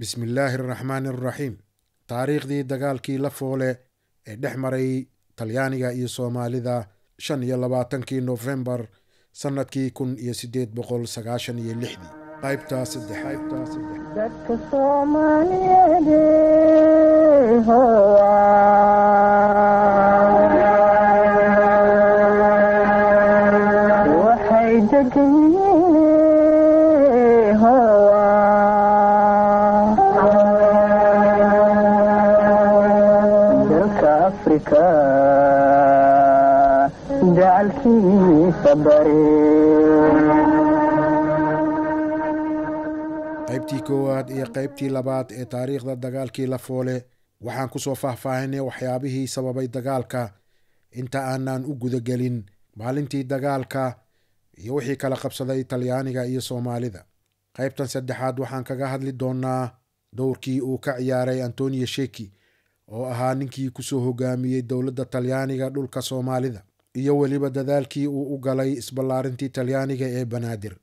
Bismillaahi araxmaani araxiim. Taariikhdii dagaalkii Lafoole ee dhex maray Talyaaniga iyo Soomaalida 25-kii Nofembar sannadkii 1896-dii, qaybta saddex. Dadka Soomaaliyeed waxay degan yihiin dalka Afrika dacalkiisa bari. Qaybtii koowaad iyo qaybtii labaad ee taariikhda dagaalkii Lafoole waxaan ku soo faahfaahinay waxyaabihii sababay dagaalka inta aanan u gudagelin maalintii dagaalka iyo wixii kala qabsaday Talyaaniga iyo Soomaalida. Qaybtan saddexaad waxaan kaga hadli doonnaa dowrkii uu ka ciyaaray Antonio Sheki, oo ahaa ninkii kusoo hogaamiyey dowladda Talyaaniga dhulka Soomaalida, iyo weliba dadaalkii uu u galay isballaarintii Talyaaniga ee Banaadir,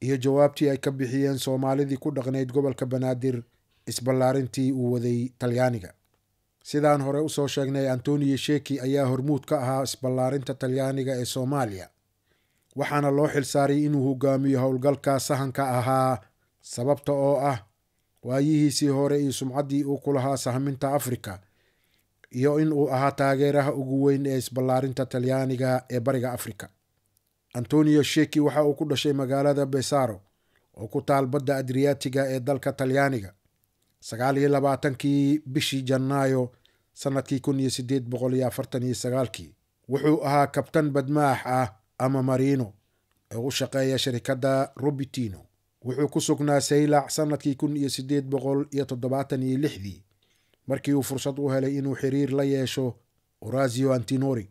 iyo jawaabtii ay ka bixiyeen Soomaalidii ku dhaqnayd gobolka Banaadir isballaarintii uu waday Talyaaniga. Sidaan hore usoo sheegnay, Antonio Sheki ayaa hormuud ka ahaa isballaarinta Talyaaniga ee Soomaaliya, waxaana loo xilsaaray inuu hogaamiyo howlgalka sahanka ahaa, sababta oo ah waayihiisii hore iyo sumcaddii uu ku lahaa sahminta Afrika, iyo in uu ahaa taageeraha ugu weyn ee isballaarinta Talyaaniga ee bariga Afrika. Antonio Sheki waxa uu ku dhashay magaalada Besaro oo ku taal badda Adriyaatiga ee dalka Talyaaniga 29-kii bishii Janaayo sannadkii 1849-kii. Wuxuu ahaa kabtan badmaax ah ama marino oo u shaqeeya sharikadda Robitino. Wuxuu ku sugnaa Saylac sannadkii 1876-dii markii uu fursad u helay inuu xiriir la yeesho Orazio Antinori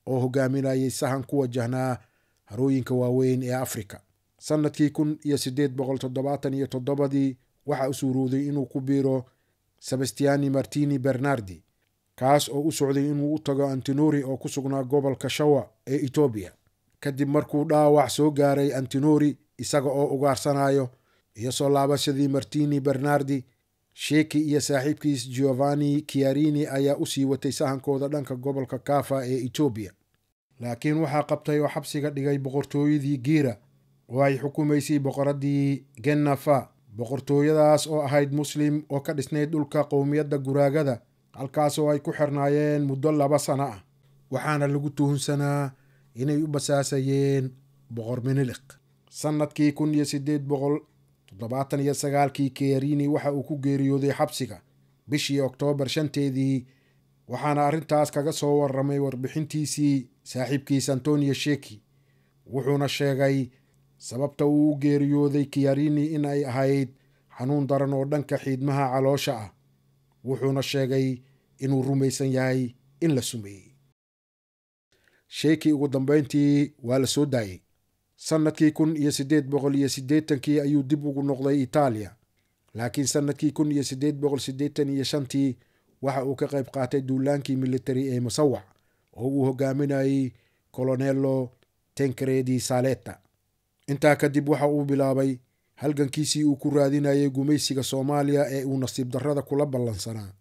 oo hogaaminayay sahan ku wajahnaa harooyinka waaweyn ee Afrika. Sannadkii 1877-dii waxa u suurowday inuu ku biiro Sebastiani Martini Bernardi, kaas oo u socday inuu u tago Antinori oo ku sugnaa gobolka Shawa ee Etoobiya. Kadib markuu dhaawac soo gaaray Antinori isaga oo ugaarsanayo iyo soo laabashadii Martini Bernardi, Sheki iyo saaxiibkiis Giovanni Chiarini ayaa u sii watay sahankooda dhanka gobolka Kafa ee Etoobiya, laakiin waxaa qabtay oo xabsiga dhigay boqortooyadii Giira oo ay xukumaysay boqoraddii Gennafa, boqortooyadaas oo ahayd Muslim oo ka dhisnayd dhulka qowmiyadda Guraagada, halkaasoo ay ku xirnaayeen muddo 2 sano ah, waxaana lagu tuhunsanaa inay u basaasayeen boqor Miniliq. Sannadkii 1879-kii Kerini waxa uu ku geeriyooday xabsiga bishii Oktoobar 5-teedii, waxaana arrintaas kaga soo warramay warbixintiisii saaxiibkiis Antonio Sheki, wuxuuna sheegay sababta uu u geeriyooday Kiarini in ay ahayd xanuun daran oo dhanka xiidmaha caloosha ah, wuxuuna sheegay inuu rumaysan yahay in la sumeeyey. Sheki ugu dambeyntii waa la soo daayey. Sannadkii 1880-kii ayuu dib ugu noqday Itaaliya, laakiin sannadkii 1885-tii waxa uu ka qayb qaatay duulaankii militari ee Musawac oo uu hogaaminayay Colonello Tancredi Saletta. Intaa kadib waxa uu bilaabay halgankiisii uu ku raadinayay gumaysiga Soomaaliya ee uu nasiib darrada kula ballansanaa.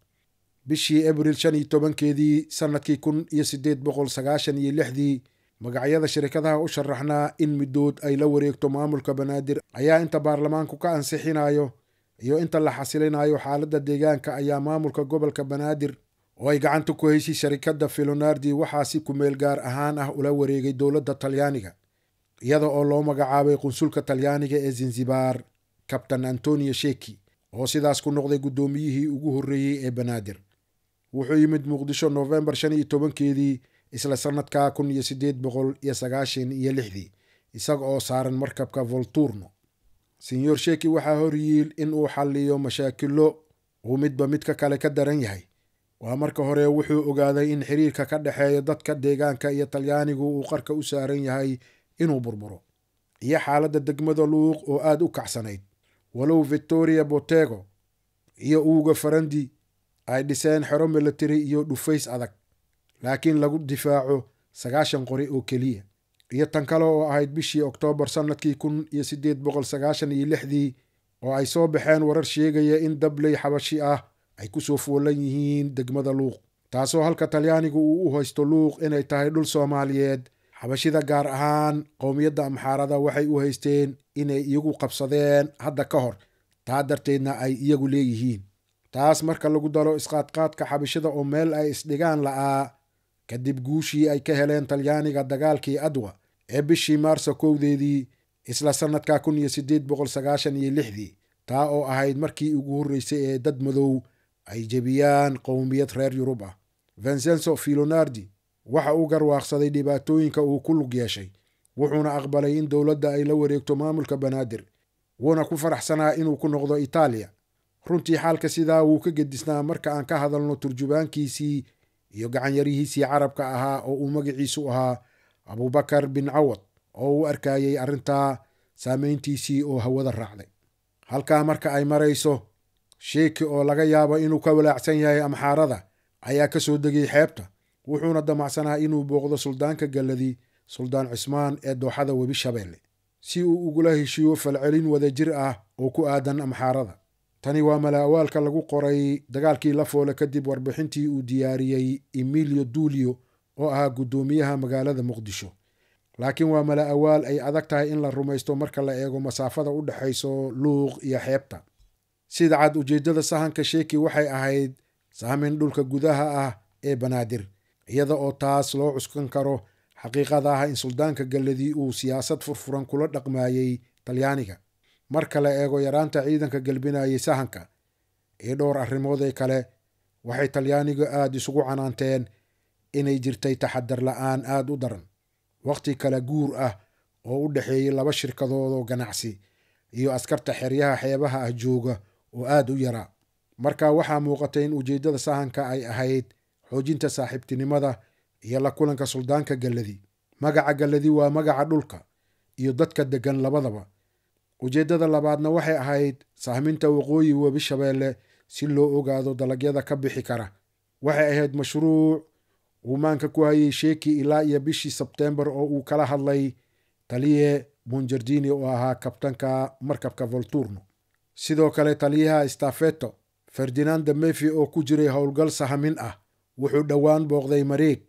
Bishii Abriil 15-keedii sannadkii 1896-dii magacyada shirkadaha u sharaxnaa in middood ay la wareegto maamulka Banaadir ayaa inta baarlamaanku ka ansixinayo iyo inta la xasilinayo xaaladda deegaanka ayaa maamulka gobolka Banaadir oo ay gacanta ku haysay sharikadda Filonardi waxaa si kumeel gaar ahaan ah ula wareegay dowladda Talyaaniga, iyada oo loo magacaabay qunsulka Talyaaniga ee Zanzibar Kabtan Antonio Sheki, oo sidaas ku noqday guddoomiyihii ugu horreeyey ee Banaadir. Wuxuu yimid Muqdisho Noofembar 15-keedii isla sannadka 1896-dii isaga oo saaran markabka Volturno. Senyor Sheki waxaa hor yiil in uu xalliyo mashaakilo uu midba midka kale ka daran yahay. Waa marka hore wuxuu ogaaday in xiriirka ka dhexeeya dadka deegaanka iyo Talyaanigu uu qarka u saaran yahay inuu burburo, iyo xaaladda degmada Luuq oo aad u kacsanayd, walow Victoria Bottego iyo Uuga Farandi ay dhiseen xero militari iyo dhufays adag, laakiin lagu difaaco 90 qori oo keliya. Iyo tan kale oo ahayd bishii Oktoobar sannadkii 1896-dii oo ay soo baxeen warar sheegaya in dabley xabashi ah ay ku soo foolan yihiin degmada Luuq, taasoo halka Talyaanigu uu u haysto Luuq inay tahay dhul Soomaaliyeed. Xabashida, gaar ahaan qowmiyadda Amxaarada, waxay u haysteen inay iyagu qabsadeen hadda ka hor, taa darteedna ay iyagu leeyihiin. Taas marka lagu daro isqaadqaadka xabashida oo meel ay isdhigaan la'aa kadib guushii ay ka heleen Talyaaniga dagaalkii Adwa ee bishii Maarso 1deedii isla sannadka 1896dii, taa oo ahayd markii ugu horreysay ee dad madow ay jebiyaan qowmiyad reer Yurub ah. Vincenzo Filonardi waxa uu garwaaqsaday dhibaatooyinka uu ku lug yeeshay, wuxuuna aqbalay in dowladda ay la wareegto maamulka Banaadir, wuuna ku faraxsanaa inuu ku noqdo Itaaliya. Runtii xaalka sidaa wuu ka gedisnaa marka aan ka hadalno turjubaankiisii iyo gacanyarihiisii carabka ahaa oo uu magaciisu ahaa Abubakar bin Cawad, oo uu arkayay arrintaa saameyntiisii oo hawada raacday. Halkaa marka ay marayso, Sheeki oo laga yaabo inuu ka walaacsan yahay Amxaarada ayaa ka soo degay xeebta, wuxuuna damacsanaa inuu booqdo suldaanka Galladi, Suldaan Cismaan, ee dooxada Webi Shabeelle, si uu ugula heshiiyo falcelin wadajir ah oo ku aadan Amxaarada. Tani waa malaawaalka lagu qoray dagaalkii Lafoole kadib warbixintii uu diyaariyey Emilio Dulio oo ahaa guddoomiyaha magaalada Muqdisho, laakiin waa mala-awaal ay adag tahay in la rumaysto marka la eego masaafada u dhexayso Luuq iyo xeebta. Sida cad, ujeeddada sahanka Sheeki waxay ahayd sahmin dhulka gudaha ah ee Banaadir, iyada oo taas loo cuskan karo xaqiiqada ah in suldaanka Galladi uu siyaasad furfuran kula dhaqmayey Talyaaniga. Marka la eego yaraanta ciidanka galbinayay sahanka iyo dhowr arrimood ee kale, waxay Talyaanigu aada isugu canaanteen inay jirtay taxadar la-aan aada u daran, waqti kala guur ah oo u dhexeeyey laba shirkadood oo ganacsi, iyo askarta xeryaha xeebaha ah jooga oo aada u yaraa. Marka waxaa muuqatay in ujeeddada sahanka ay ahayd xoojinta saaxiibtinimada iyo la kulanka suldaanka Galladi. Magaca Galladi waa magaca dhulka iyo dadka deggan labadaba. Ujeeddada labaadna waxay ahayd sahminta waqooyi Webi Shabeelle si loo ogaado dalagyada ka bixi kara. Waxay ahayd mashruuc uu maanka ku hayay Sheeki ilaa iyo bishii Sebteembar oo uu kala hadlay taliye Monjardini oo ahaa kabtanka markabka Volturno. Sidoo kale taliyaha Stafeto Ferdinand Mefi oo ku jiray howlgal sahamin ah wuxuu dhowaan booqday Mareeg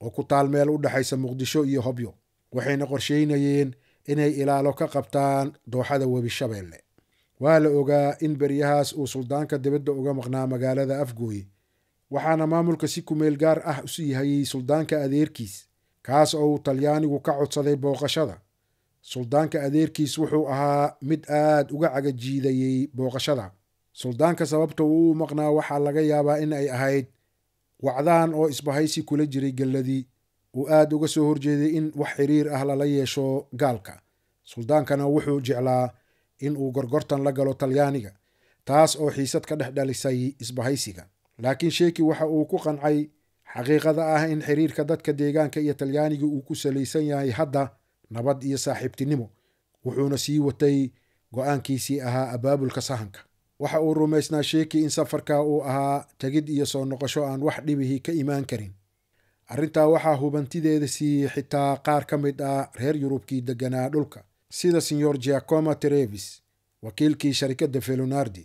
oo ku taal meel u dhexaysa Muqdisho iyo Hobyo, waxayna qorsheynayeen inay ilaalo ka qabtaan dooxada Webi Shabeelle. Waa la ogaa in beryahaas uu suldaanka dibadda uga maqnaa magaalada Afgooye, waxaana maamulka si kumeel gaar ah usii hayay suldaanka adeerkiis, kaas oo uu Talyaanigu ka codsaday booqashada. Suldaanka adeerkiis wuxuu ahaa mid aad uga cagajiidayey booqashada suldaanka. Sababta uu u maqnaa waxaa laga yaabaa in ay ahayd wacdaan oo isbahaysi kula jiray Gelladii uu aad uga soo horjeeday in wax xiriir ah lala yeesho gaalka. Suldaankana wuxuu jeclaa in uu gorgortan la galo Talyaaniga, taas oo xiisad ka dhex dhalisay isbahaysiga. Laakiin Sheeki waxa uu ku qancay xaqiiqada ah in xiriirka dadka deegaanka iyo Talyaaniga uu ku salaysan yahay hadda nabad iyo saaxiibtinimo, wuxuuna sii watay go-aankiisii ahaa abaabulka sahanka. Waxa uu rumaysnaa Sheeki in safarka uu ahaa tegid iyo soo noqosho aan wax dhibihii ka imaan karin. Arrintaa waxaa hubantideeda siiyey xitaa qaar ka mid ah reer Yurubkii deganaa dhulka, sida Senyor Giacoma Trevis, wakiilkii sharikadda Felonardi,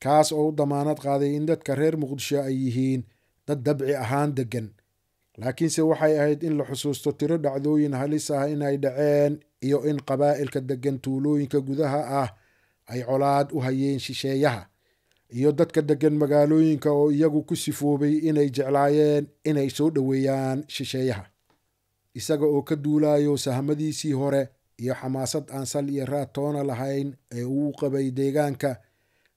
kaas oo u damaanad qaaday in dadka reer Muqdisho ay yihiin dad dabci ahaan deggan. Laakiinse waxay ahayd in la xusuusto tiro dhacdooyin halis ah inay dhaceen iyo in qabaa'ilka deggan tuulooyinka gudaha ah ay colaad u hayeen shisheeyaha, iyo dadka deggan magaalooyinka oo iyagu ku sifoobay inay jeclaayeen inay soo dhoweeyaan shisheeyaha. Isaga oo ka duulayo sahmadiisii hore iyo xamaasad aan sal iyo raad toona lahayn ee uu qabay deegaanka,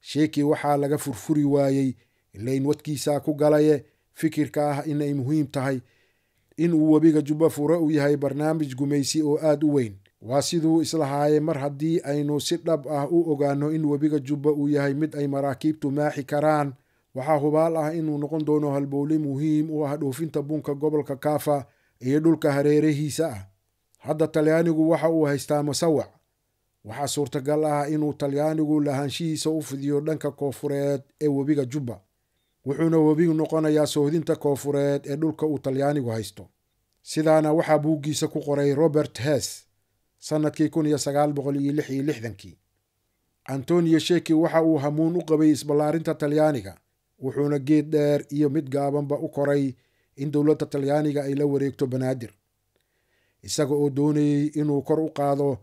Sheeki waxaa laga furfuri waayey, ilayn wadkiisaa ku galaye, fikirka ah inay muhiim tahay in uu webiga Jubba fure u yahay barnaamij gumaysi oo aad u weyn. Waa siduu islahaaye, mar haddii aynu si dhab ah u ogaanno in webiga Jubba uu yahay mid ay maraakiibtu maaxi karaan, waxaa hubaal ah inuu noqon doono halbowle muhiim u ah dhoofinta bunka gobolka Kaafa iyo dhulka hareerahiisa ah. Hadda Talyaanigu waxa uu haystaa Masawac. Waxaa suurtagal ah inuu Talyaanigu lahaanshihiisa u fidiyo dhanka koofureed ee webiga Jubba, wuxuuna webigu noqonayaa soohdinta koofureed ee dhulka uu Talyaanigu haysto. Sidaana waxaa buuggiisa ku qoray Robert Hess sannadkii 1966kii. Antonio Sheki waxa uu hamuun u qabay isballaarinta Talyaaniga, wuxuuna geed dheer iyo mid gaabanba u koray in dowladda Talyaaniga ay la wareegto Banaadir, isaga oo doonayey inuu kor u qaado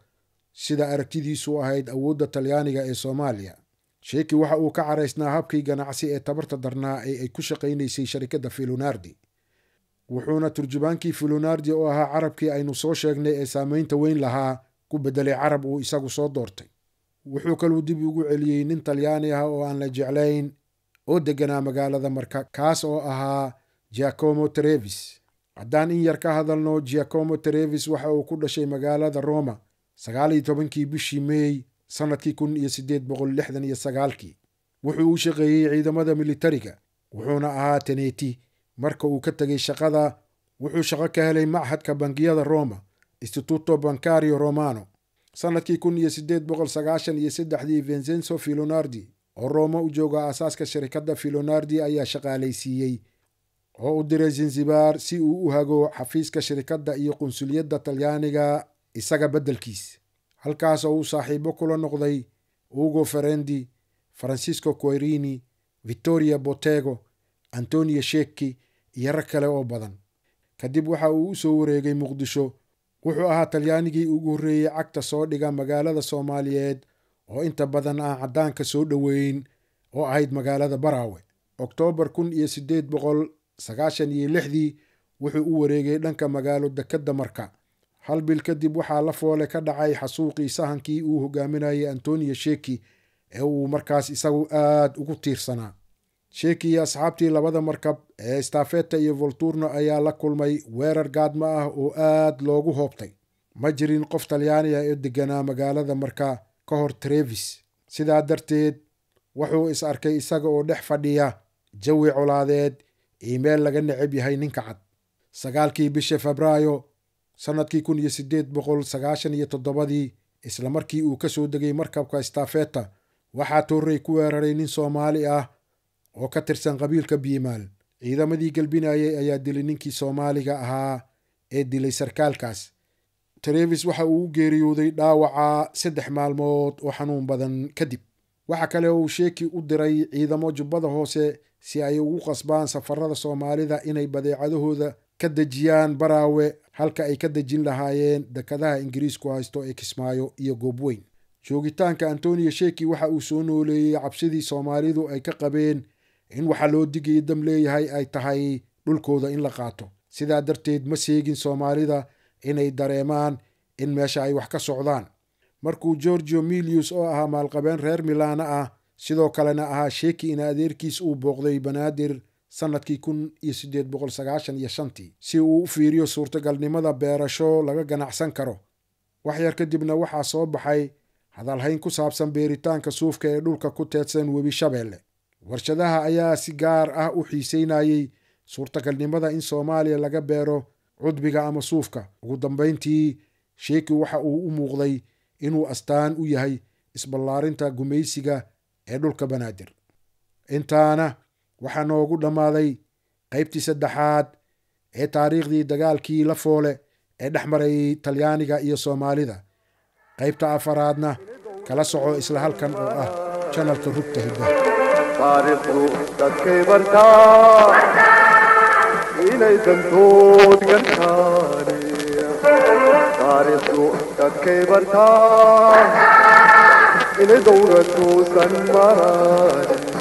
sida aragtidiisu ahayd awoodda Talyaaniga ee Soomaaliya. Sheki waxa uu ka caraysnaa habkii ganacsi ee tabarta darnaa ee ay ku shaqaynaysay sharikadda Filonardi, wuxuuna turjubaankii Filonardi oo ahaa carabkii aynu soo sheegnay ee saameynta weyn lahaa ku beddelay carab uu isagu soo doortay. Wuxuu kaluu dib ugu celiyey nin Talyaani ah oo aan la jeclayn oo degganaa magaalada Marka, kaas oo ahaa Giacomo Trevis. Haddaan in yar ka hadalno, Giacomo Trevis waxa uu ku dhashay magaalada Roma 19-kii bishii Meey sanadkii 1869-kii. Wuxuu u shaqeeyey ciidamada militariga, wuxuuna ahaa teneti. Marka uu ka tegay shaqada, wuxuu shaqo ka helay machadka bangiyada Roma, Istituto Bancario Romano. Sanadkii 1893-dii Vincenzo Filonardi oo Roma u jooga aasaaska sharikadda Filonardi ayaa shaqaalaysiiyey oo u diray Zanzibar si uu u hago xafiiska shirikadda iyo qunsuliyadda Talyaaniga isaga beddelkiis, halkaas oo uu saaxiibo kula noqday Ugo Ferendi, Francisco Querini, Vittorio Bottego, Antonio Sheki iyo rag kale oo badan. Kadib waxa uu u soo wareegay Muqdisho. Wuxuu ahaa Talyaanigii ugu horreeyey cagta soo dhiga magaalada Soomaaliyeed oo inta badan aan caddaanka soo dhoweyn oo ahayd magaalada Baraawe. Oktoobar 1896-dii wuxuu u wareegay dhanka magaalo dekedda Marka. Hal bil kadib waxaa la foole ka dhacay xasuuqii sahankii uu hogaaminayay Antonio Sheki ee uu markaas isagu aad ugu tiirsanaa. Sheki iyo asxaabtii labada markab ee Stafeta iyo Volturno ayaa la kulmay weerar gaadma ah oo aad loogu hoobtay. Ma jirin qof Talyaani ah oo degganaa magaalada Marka ka hor Trevis. Sidaa darteed wuxuu is arkay isaga oo dhex fadhiya jawi colaadeed iyo meel laga neceb yahay ninka cad. 9-kii bisha Febraayo sanadkii 1897-dii, isla markii uu ka soo degay markabka Stafeta, waxaa toorrey ku weeraray nin Soomaali ah oo ka tirsan qabiilka Biimaal. Ciidamadii galbinayay ayaa dilay ninkii Soomaaliga ahaa ee dilay sarkaalkaas. Trevis waxa uu u geeriyooday dhaawaca 3 maalmood oo xanuun badan kadib. Waxa kale oo uu Sheki u diray ciidamo Jubbada Hoose si ay ugu qasbaan safarada Soomaalida inay badeecadahooda ka dejiyaan Baraawe halka ay ka dejin lahaayeen dekadaha Ingiriisku haysto ee Kismaayo iyo Goobweyn. Joogitaanka Antonio Sheki waxa uu soo nooleeyey cabsidii Soomaalidu ay ka qabeen in waxa loo digaya dam leeyahay ay tahay dhulkooda in la qaato. Sidaa darteed ma seegin Soomaalida inay dareemaan in meesha ay wax ka socdaan. Markuu Giorgio Milius oo ahaa maalqabeen reer Milaano ah, sidoo kalena ahaa Sheki in adeerkiis uu booqday Banaadir sanadkii 1895-tii si uu u fiiriyo suurtagalnimada beerasho laga ganacsan karo. Wax yar kadibna waxaa soo baxay hadalhayn ku saabsan beeritaanka suufka ee dhulka ku teedsan webi Shabeelle. Warshadaha ayaa si gaar ah u xiiseynayay suurtagalnimada in Soomaaliya laga beero cudbiga ama suufka. Ugu dambeyntii Sheki waxa uu u muuqday inuu astaan u yahay isballaarinta gumaysiga ee dhulka Banaadir. Intaana waxaa noogu dhammaaday qaybtii 3aad ee taariikhdii dagaalkii la foole ee dhex marayay Talyaaniga iyo Soomaalida. Qaybta 4aadna kala soco isla halkan oo ah channelka Rugta Hiddaha. Taariikhdu dadkay bartaa inay dantood gartaane, taariikhdu dadkay bartaa inay dowladtuusan maraane.